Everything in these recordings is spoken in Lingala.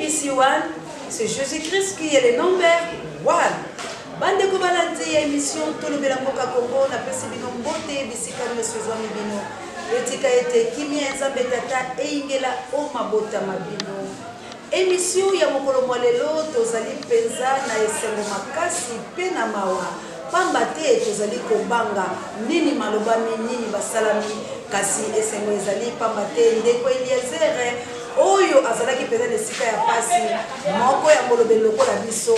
ABC One, c'est Jésus-Christ qui est le number one. Bandeko balandi ya émission Tolobela mboka Congo, napesi bino mbote bisika nyonso ezwami bino. Etika ete kimia ya Nzambe Tata eyingela o mabota ma bino. Emission ya mokolo mwa lelo tozali mpenza na esengo makasi mpe na mawa pamba te tozali kobanga nini malobami nini basalami kasi esengo ezali pamba te ndeko Eliezere oyo azalaki mpenza na esika ya pasi moko ya molobeli lokola biso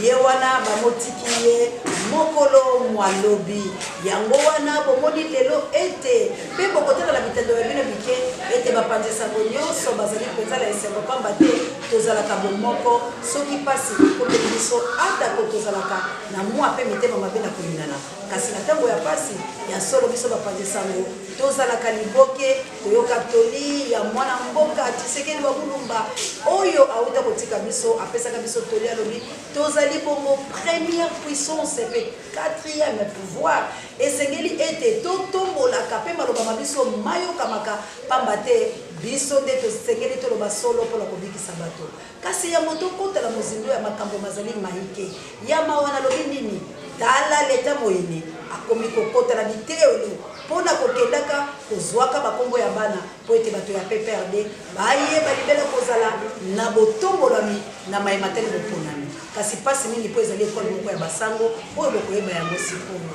ye wana bamotiki ye mokolo mwa lobi yango wana bomoni lelo ete Mpe bokotala na bitando na bino bike ete bapanzi sango nyonso bazali mpenza na esengo, mpamba te tozalaka bomoko soki mpasi ekomeli biso, atako tozalaka na mwa mpe mitema mabe na koyinana. Kasi na ntango ya mpasi, ya solo biso bapanzi sango tozalaka liboke. Toyoka toli ya mwana mboka Tshisekedi wa Mulumba oyo auta kotika biso, apesaka biso toli, alobi tozali bongo première puissance mpe quatrième pouvoir. Esengeli ete totombolaka mpe maloba ma biso mayokamaka, mpamba te biso nde tosengeli toloba solo mpo na kobikisa bato. Kasi yambo tokota na mozindo ya makambo mazali maike ya mawa, nalobi nini? Tala, leta moyini akomi kokota na biteyelo mpo na kokendaka kozwaka bakombo ya bana mpo ete bato ya PPRD bayeba libela kozala na botombolami na maye matali boponami. Kasi mpasi mingi mpo ezali ekole moko ya basango oyo bokoyeba yango sikoyo.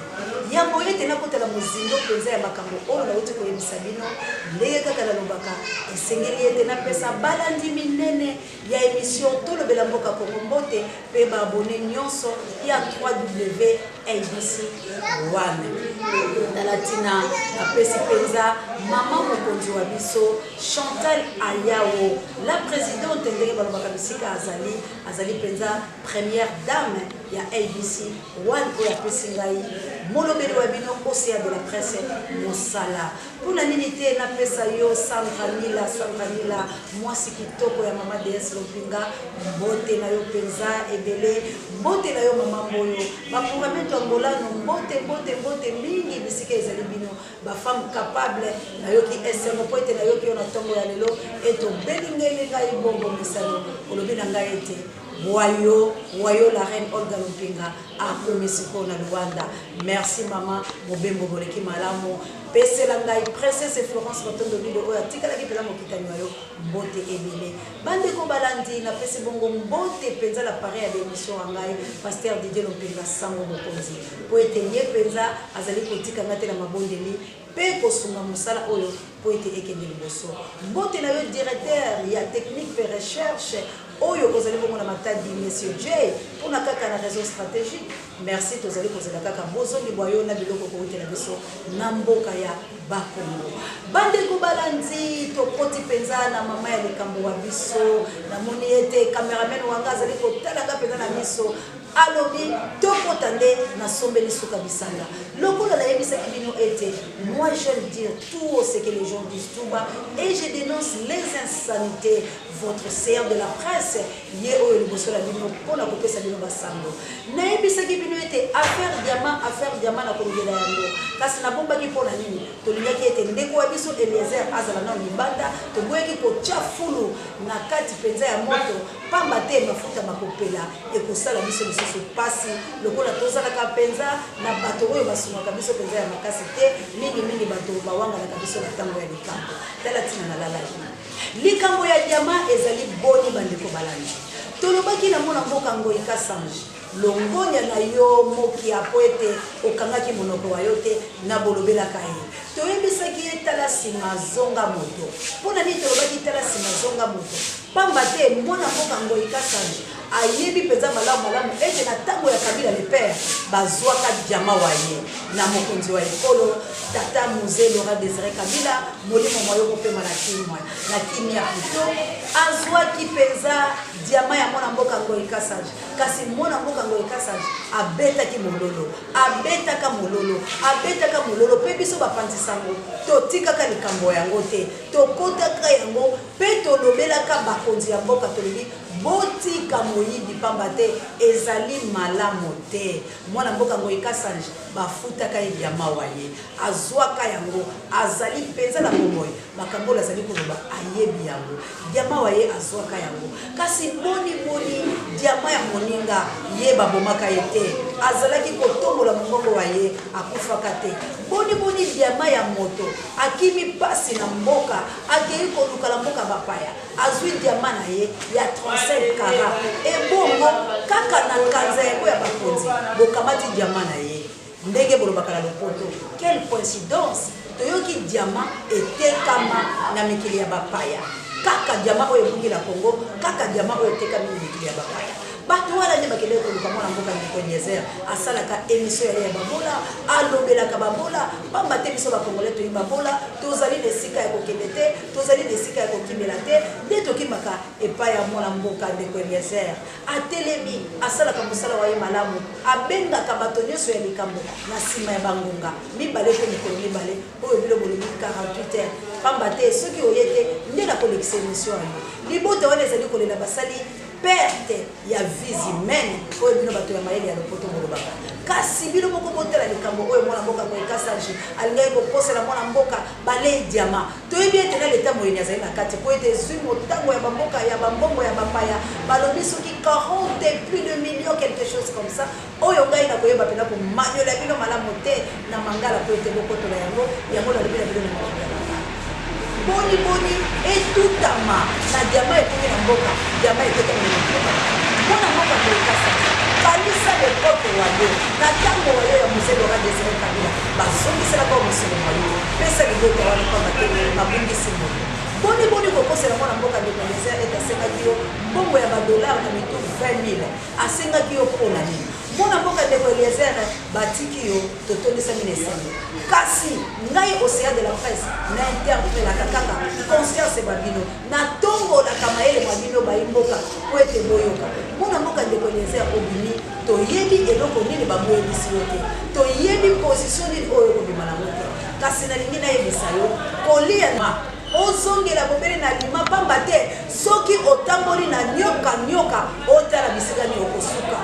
Yambo ete nakota na mozindo mpenza ya makambo oyo nauti koyebisa bino, ndenge kaka nalobaka, esengeli ete napesa balandi minene ya emission Tolobela Mboka Congo mbote mpe ba abonnes nyonso ya 3W ABC 1. Tala ntina napesi mpenza mama mokonzi wa biso Chantal Ayawo, la presidente, ndenge balobaka bisika azali, Azali penza première dame ya ABC one oyo apesi ngai molobeli wa bino Ocea de la presse mosala. Pona nini te napesa yo Sandra Nila, Sandra Nila mwasi kitoko ya mama DS Lopinga, mbote na yo penza ebele, mbote na yo mama Mboyo, ba Puramento Angolano, mbote mbote mbote mingi bisika ezali bino. Ba femmes capable, nayoki esengo mpo ete nayoki yo na ntongo ya lelo ete obelingeli ngai bongo mesano, olobi na ngai ete wayo wayo la reine Olga Lumpinga akomi sikoyo na Luanda. Merci mama, mobembo boleki malamu. Pesela ngai princesse Florence Matondo Lido oyo atikalaki mpenza mokitani wa yo, mbote ebele. Bandeko balandi, napesi bongo mbote mpenza na parrain ya bemission wa ngai Pasteur Didier Lumpinga Sango Mokonzi. Mpo ete ye mpenza azali kotika ngai te na mabondeli mpe kosunga mosala oyo mpo ete ekende liboso. Mbote na yo directeur ya technique mpe recherche oyo ozali bongo na Matadi, Monsieur Jay, mpo na kaka na raison strategique. Merci, tozali kozela kaka bozongi bwa yo na biloko kowutela biso na mboka ya Bakongo. Bandeko balandi, tokoti mpenza na mama ya likambo wa biso. Namoni ete cameraman wa nga azali kotala nga mpenza na miso. Alobi, Tokota nde nasombeli suka bisanga. Lokola nayebisaki bino ete moi j'aime dire tout haut ce que les gens disent tout bas et je denonce les insanites, votre sœur de la presse ye oyo liboso na bino mpo na kopesa bino basango. Nayebisaki bino ete affaire diamant, affaire diamant nakolobela yango, kasi nabombaki mpo na nini? Tolingaki ete ndeko wa biso Eliezer azala nano libanda, toboyaki kotia fulu na kati mpenza ya moto. Pamba te mafuta makopela ekosala biso lisusu pasi, lokola tozalaka mpenza na bato oyo basungaka biso mpenza ya makasi te, mingi mingi bato bawanganaka biso na tango ya likambo. Tala tina nalalaki. Likambo ya diama ezali boni bandeko balandi? Tolobaki na mwana mboka Ngoyi Kasanji, longonya na yo Mokia mpo ete okangaki monoko wa yo te na bolobelaka ye. Toyebisaki ye tala sima zonga moto. Mpo na nini tolobaki tala sima zonga moto? Pamba te mwana mboka Ngoyi Kasanji ayebi mpenza malamu malamu ete na tango ya Kabila le père bazuaka diamant wa ye na mokonzi wa ekolo tata Muze Laurent Desire Kabila, molimo mwa yo mopema na kimwa na kimia plutot, azuaki mpenza diamant ya mwana. mwana mboka Ngoyi Kasanji. Kasi mwana mboka Ngoyi Kasanji abetaki mololo, abetaka mololo, abetaka mololo mpe biso bapanzi sango totikaka likambo yango te, tokotaka yango mpe tolobelaka bakonzi ya mboka, tolobi botika moyibi pamba te ezali malamu te. Mwana mboka Ngoyi Kasanji bafutaka ye diamant wa ye, azwaka yango, azali mpenza na bomoi. Makambo oyo azali koloba ayebi yango. Diama wa ye azwaka yango. Kasi boni boni diama ya moninga ye babomaka ye te? Azalaki kotombola mongongo wa ye, akufaka te. Boni boni diama ya moto akimi mpasi na mboka, akei koluka na mboka bapaya, azwi diama na ye ya 35 carat, ebongo kaka na kanza yango ya bakonzi bokamati diama na ye. Ndenge bolobaka na lopoto, quelle coïncidence! Toyoki diamant etekama na mikili ya bapaya, kaka diamant oyo ebungi na Congo, kaka diamant oyo etekami na mikili ya bapaya. Bato wana nde bakendeki koluka mwana mboka ndeko Eliezer, asalaka emission ya ye ya babola, alobelaka babola, pamba te biso ba Congolais toyi babola, tozali na esika ya kokende te, tozali na esika ya kokimela te, nde tokimaka epai ya mwana mboka ndeko Eliezer. Atelemi, asalaka mosala wa ye malamu, abengaka bato nyonso ya likambo na nsima ya bangonga mibale to mikolo mibale, oyo bino bolobi 48 heures, pamba te soki oye te nde nakolekisa emission yango. Libota wana ezali kolela, basali perte ya vies humaines, oyo bino bato ya mayele ya lopoto bolobaka. Kasi bino moko botala likambo oyo mwana mboka Ngoyi Kasanji alingaki kokosela mwana mboka Balei diamant. Toyebi ete na leta moyini azali na kati mpo ete ezwi motango ya bamboka ya bambongo ya bapaya, balobi soki 40 et plus de millions, quelque chose comme ça, oyo ngai nakoyeba mpenza komanyola bino malamu te na mangala mpo ete bokotola yango. Yango nalobi na bino na mikili ya bapaya, boni boni etutama na diama ekomi na mboka, diama etekami na mikili ya bapaya. Mpo na mboka Boye Kasanji, kanisa lepoke wa yo na ntango wa yo ya Mzee Laurent Desire Kabila, bazongiselaka yo mosolo mwa yo. Pesa libota wana pamba te babungisi moto. Boni boni kokosela mwana mboka ndeko Eliezer ete asengaki yo mbongo ya ba dollars na mitu 20.000? Asengaki yo mpo na nini? Mwana mboka ndeko Eliezer, batiki yo, totondisami na esengo. Kasi ngai Ocean de la presse na interpellaka kaka conscience bwa bino, natombolaka mayele mwa bino bayi mboka mpo ete boyoka. Mwana mboka ndeko Eliezer, obimi, toyebi eloko nini baboyebisi yo te, toyebi position nini oyo okobima nango te, kasi nalingi nayebisa yo kolia na ozongela bobele na lima, pamba te soki otamboli na nyoka nyoka, otala bisika nini okosuka.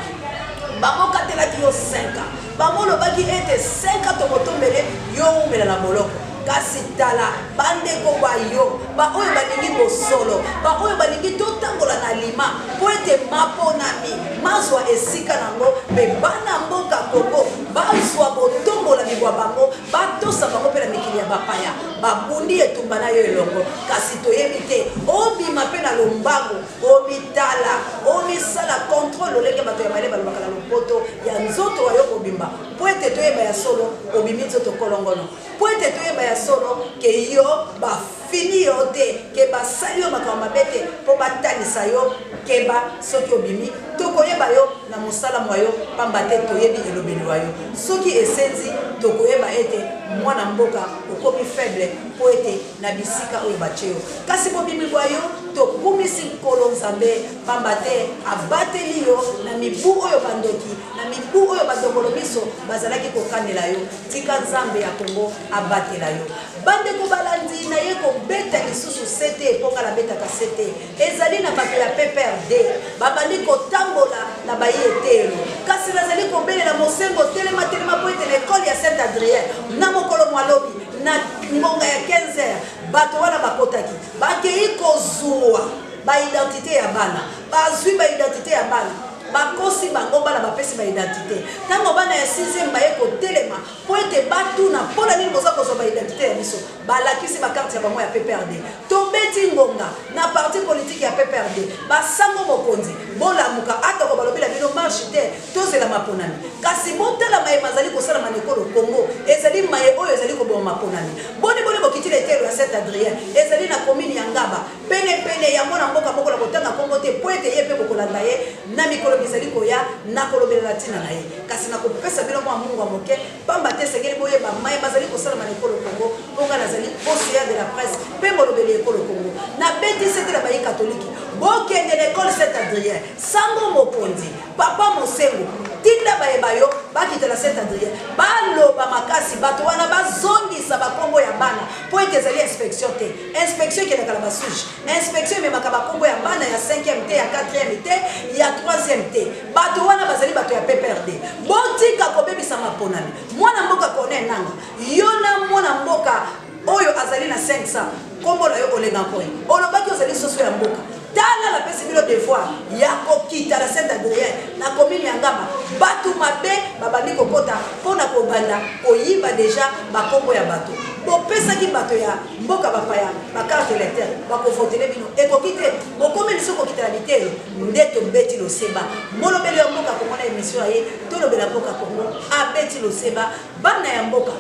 Bamokatelaki yo 5 ans, bamolobaki ete 5 ans tokotombele yo umela na boloko. Kasi tala bandeko ba yo, baoyo balingi bosolo, baoyo balingi totambola na lima mpo ete maponami mazwa esika nango mpe bana mboka Congo bazwa botombolami bwa bango, batosa bango mpe na mikili ya bapaya babundi etumba na yo elongo. Kasi toyebi te obima mpe na lombango, omitala, omisala controle lolenge bato ya mayele balobaka na lopoto ya nzoto wa yo mobimba, mpo ete toyeba ya solo obimi nzoto kolongono, mpo ete toyeba ya solo ke yo bafini yo te, ke basali yo makambo mabe te, mpo batalisa yo keba. Soki obimi, tokoyeba yo na mosala mwa yo, pamba te toyebi elobeli wa yo. Soki esenzi, tokoyeba ete mwana mboka okomi faible mpo ete na bisika oyo batie yo. Kasi bobimi bwa yo, tokumisi Nkolo Nzambe, pamba te abateli yo na mibu oyo bandoki, na mibu oyo badongolo miso bazalaki kokanela yo. Tika Nzambe ya Congo abatela yo. Bandeko balandi, naye kobeta lisusu sete mpo nga nabetaka sete. Ezali na bato ya PPRD babandi kotambola na bayi eteyelo, kasi nazali kobelela mosengo telema telema mpo ete na ecole ya Saint Adrien na mokolo mwa lobi na ngonga ya 15 heures bato wana bakotaki, bakei kozua ba identite ya bana, bazwi ba identite ya bana, bakosi bango, bana bapesi ba identite. Ntango bana ya 6e baye kotelema mpo ete batuna mpo na nini boza kozwa ba identite ya biso, balakisi ba carte ya bango ya PPRD. Tobeti ngonga na parti politique ya PPRD, basango mokonzi bolamuka, atako balobi na bino marche te, tozela maponami, kasi botala maye mazali kosalama na ekolo Congo, ezali maye oyo ezali koboma maponami. Boni boni bokiti na eteyelo ya Saint Adrien, ezali na commune ya Ngaba, pene pene ya mwana mboka moko na kotanga kombo te mpo ete ye mpe bokolanda ye na mikolo mizali koya, nakolobela na ntina na ye, kasi nakopesa bino mwa mungwa moke, pamba te esengeli boyeba maye mazali kosalama na ekolo Congo, mpo ngai nazali Ocean de la presse mpe molobeli ya ekolo Congo. Nabeti sete na bayi katoliki. Bokende na ecole Saint Adrien, sango mokonzi, papa Mosengo, tinda baye ba yo bakita na Saint Adrien, baloba makasi bato wana bazongisa bakombo ya bana mpo ete ezali inspection te. Inspection ekendaka na basuge, inspection ememaka bakombo ya bana ya 5e te, ya 4e te, ya 3e te. Bato wana bazali bato ya PPRD. Botika kobebisa maponami. Mwana mboka Corneille Nanga, yo na mwana mboka oyo azali na 500 kombo na yo Olenga Nkoy, olobaki ozali soso ya mboka. Tala, napesi bino devoir ya kokita na Saint Adrien na commune ya Ngaba. Bato mabe babandi kokota mpo na kobanda koyiba deja bakombo ya bato. Bopesaki bato ya mboka bapaya ba carte électeur, bakovotele bino, ekoki te. Bokomi lisusu kokita na bitelo nde tobeti loseba. Molobeli ya mboka Kongo na émission ya ye Tolobela Mboka Kongo abeti loseba. Bana ya mboka,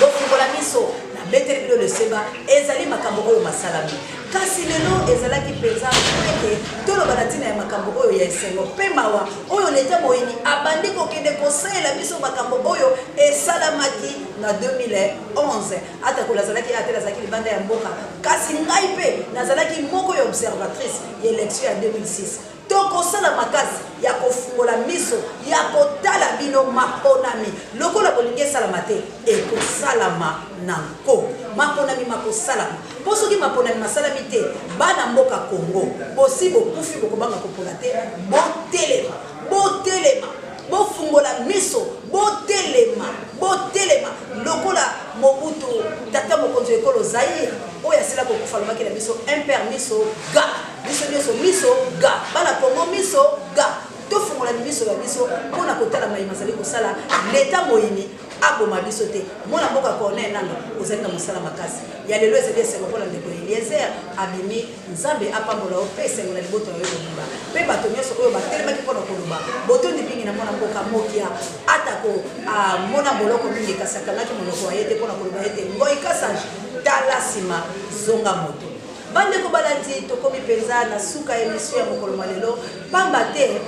bofungola miso, nabeteli bino loseba. Ezali makambo oyo masalami, kasi lelo ezalaki mpenza po ete toloba na ntina ya makambo oyo ya esengo mpe mawa oyo leta moyini abandi kokende kosalela biso makambo oyo esalamaki na 2011. Atako nazalaki ate, nazalaki libanda ya mboka, kasi ngai mpe nazalaki moko ya observatrice ya élection ya 2006. Tokosala makasi ya kofungola miso ya kotala bino maponami lokola bolingi esalama te, ekosalama na nko. Maponami makosalama, mpo soki maponami masalami te, bana mboka Kongo bosi bokufi, bokobanga kopola te. Botelema, botelema, bofungola miso, botelema, botelema lokola Mobutu, tata mokonzi ya ekolo Zaire oyo asila kokufa, alobaki na biso imper miso ga, biso nyonso miso ga, bana Kongo miso ga. Tofungola miso ya biso mpona kotala mayima azali kosala leta moyini aboma biso te. Mwana mboka Corneille Nanga, ozali na mosala makasi ya lelo. Ezali esengo mpona ndeko Eliezer abimi. Nzambe apambola yo mpe esengo na libota na yo mobimba mpe bato nyonso oyo batelemaki mpona koloba. Botondi mingi na mwana mboka Mokia, atako amona boloko mingi, kasi akangaki monoko wa ye te mpona koloba ete Ngoi Kasage, tala nsima, zonga moto. Bandeko balandi, tokomi mpenza na suka ya émission ya mokolo mwa lelo, pamba te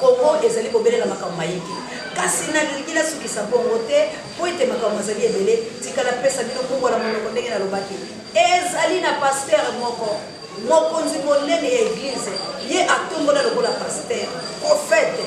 Kongo ezali kobelela makambo mayike. Kasi nalingi nasukisa bongo te, mpo ete makambo mazali ebele. Tika napesa bino mungwa na monoko. Ndenge nalobaki, ezali na pasteur moko, mokonzi monene ya église, ye atombola lokola pasteur prophète,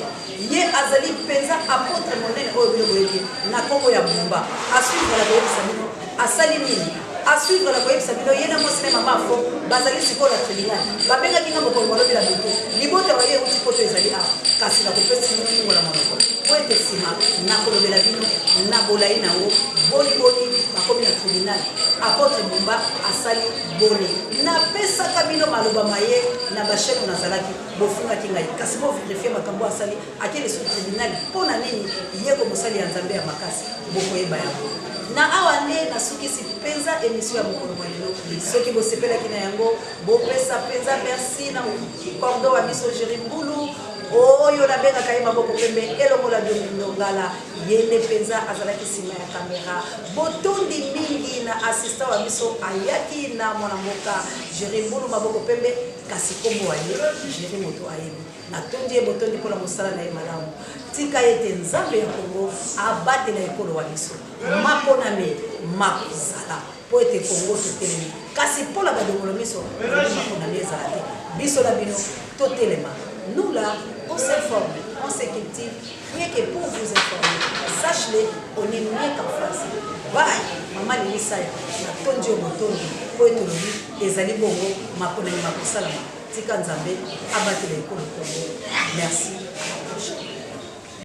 ye azali mpenza apôtre monene oyo bino boyebi na nkombo ya Bumba. À suivre na koyebisa bino asali nini. À suivre na koyebisa bino ye na mwasi na mama Afo bazali sikoyo na tribunal. Babengaki nga mokolo malobi na butu, libota waye euti poto ezali awa, kasi nakopesi bino mungwa na monoko po ete nsima nakolobela bino na bolai nango boniboni bakomi na tribunal, apôtre Bumba asali boni. Napesaka bino maloba maye na bachaîne nazalaki, bofingaki ngai, kasi bovérifier makambo asali. Ake lisusu tribunal mpo na nini? Ye ko mosali ya Nzambe ya makasi, bokoyeba yango. Na awa nde nasukisi mpenza émission ya mokolo mwa lelo. Soki bosepelaki na yango, bopesa mpenza merci na cordo wa biso Géri Mbulu oyo nabengaka ye maboko pembe, elongola Diomindo Ngala, ye nde mpenza azalaki nsima ya kamera. Botondi mingi na assistant wa biso ayaki na mwana mboka Géri Mbulu maboko pembe, kasi nkombo wa ye Géri moto ayebi. Natondi ye botondi mpona mosala na ye malamu. Tika ete Nzambe ya Kongo abatela ekolo wa biso. Maponami makozala mpo ete Kongo totelemi, kasi mpona badongolo miso maponami ezala te. Biso na bino totelema. Nous là, on s'informe, on se cultive rien que pour vous informer. Sache-le, on est mieux qu'en France. Bye. Mama Lilisaya, natondi yo botondi mpo ete olobi ezali bongo, maponami makosalama. Tika Nzambe abatela ekolo Kongo. Merci, à la prochaine.